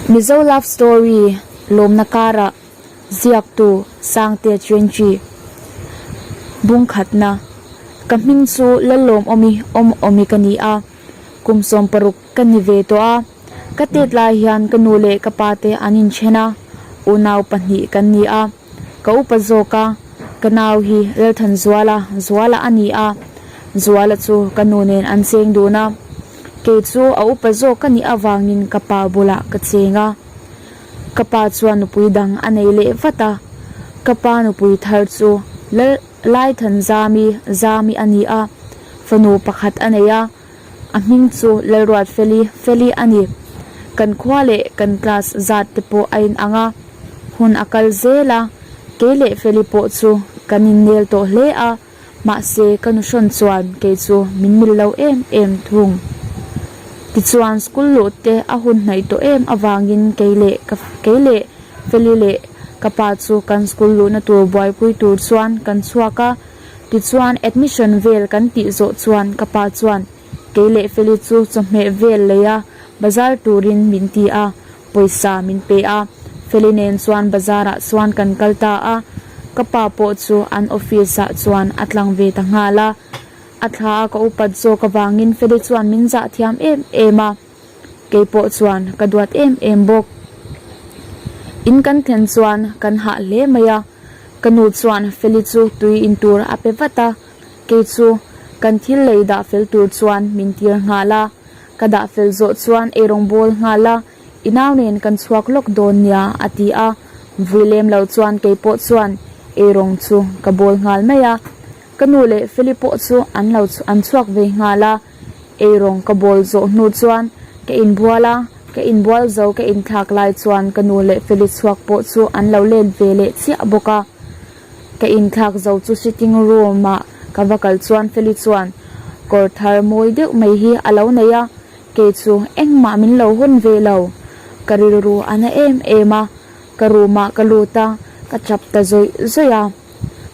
Mizo Love Story lawmna karah ziaktu Sangte Trinchi bungkhatna Ka hming chu Lallawmawmi Awmawmi ka ni a, kum 16 ka ni ve tawh a. Ka tet lai hian ka nu leh ka pa te an inthen a, unau pahnih kan ni a. Ka upa zawk a, ka nau hi Lalthanzuala, Zuala a ni a, Zuala chu ka nu nen an cheng dun a. Kei chu a upa zawk ka nih avangin ka pa bulah ka cheng a. Ka pa chuan nupui dang a nei leh vat a, ka pa nupui thar chu Lal Laithanzami, Zami a ni a, fanu pakhat a nei a. A hming chu Lalruatfeli, Feli a ni. Kan khua leh kan class zat te pawh a inang a, hun a kal zel a, kei leh Feli pawh chu kan innel tawh hle a, mahse ka nu hrawn chuan kei chu min mil lo em em thung. Tichuan school luh te a hun hnaih tawh em avangin kei leh ka kei leh Feli leh ka pa chu kan school luhna tur buaipui tur chuan kan chhuak a. Tichuan admission vel kan tih zawh chuan ka pa chuan kei leh Feli chu chawhmeh vel lei a bazar turin min ti a, pawisa min pe a. Feli nen chuan bazar ah chuan kan kal ta a, ka pa pawh chu an office ah chuan a tlang ve ta nghal a. A thla a ka upat zawk avangin Feli chuan min zah thiam em em a. Kei pawh chuan ka duat em em bawk. In kan thlen chuan kan hah hle mai a, ka nu chuan Feli chu tui in tur a pe vat a, kei chu kan thil lei dah fel tur chuan min tir nghal a, ka dah fel zawh chuan eirawng bawl nghal a, i nau nen kan chhuak lawk dawn nia a ti a, vui lem lo chuan kei pawh chuan eirawng chu ka bawl nghal mai a, ka nu leh Feli pawh chu an lo an chhuak ve nghal a. Eirawng ka bawl zawh hnu chuan ka inbual a, ka inbual zo ka inthlak lai chuan ka nu leh Feli chhuak pawh chu an lo let ve leh chiah bawk a. Ka inthlak zo chu sitting room ah ka va kal chuan Feli chuan kawr thar mawi deuh mai hi a lo nei a, kei chu engmah min lo hawn ve lo. Ka rilru a na em em a, ka room ah ka lut a, ka chap ta zawih zawih a.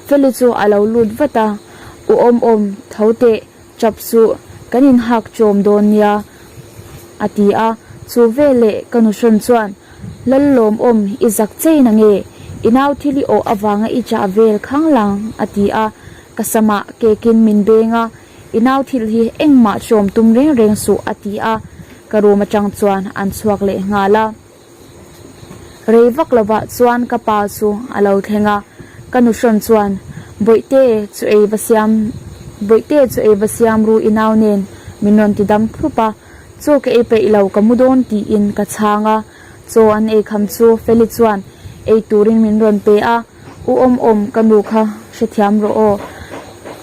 Feli chu a lo lut vat a, U awm awm, tho teh. Chap suh, kan inhak chawm dawn nia, a ti a. Chu veleh ka nu hrawn chuan, Lallawmawm, i zak chei na nge? I nau thil i awh avanga i chah vel khang lang, a ti a. Ka samah kekin min beng a, I nau thil hi engmah chawm tum reng reng suh, a ti a. Ka room atang chuan an chhuak leh nghal a. Rei vak lovah chuan ka pa chu a lo thleng a, ka nu hrawn chuan, Bawihte chu ei va siam, Bawihte chu ei va siam ru i nau nen min rawn ti dam thlup a, chaw ka ei peih lo ka mu dawn tiin ka chhang a, chaw an ei kham chu Feli chuan ei turin min rawn pe a, U awm awm ka nu kha hrethiam rawh aw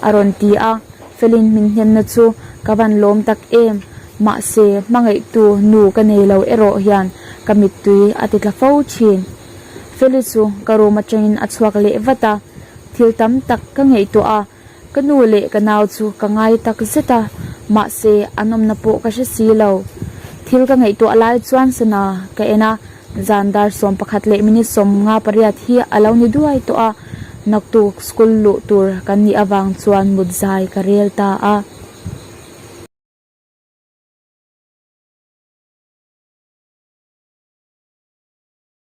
a rawn ti a, Felin min hnemna chu ka van lawm tak em, mahse hmangaihtu nu ka nei lo erawh hian ka mittui a ti tla fo thin. Feli chu ka room atangin a chhuak leh vat a, thil tam tak ka ngaihtuah a, Ka nu leh ka nau chu ka ngai tak zet a, mahse an awmna pawh ka hre si lo. Thil ka ngaihtuah lai chuan sana ka en a, zan dar 11 leh minute 58 hi a lo ni duai tawh a, naktuk school luh tur kan nih avang chuan mut zai ka rel ta a.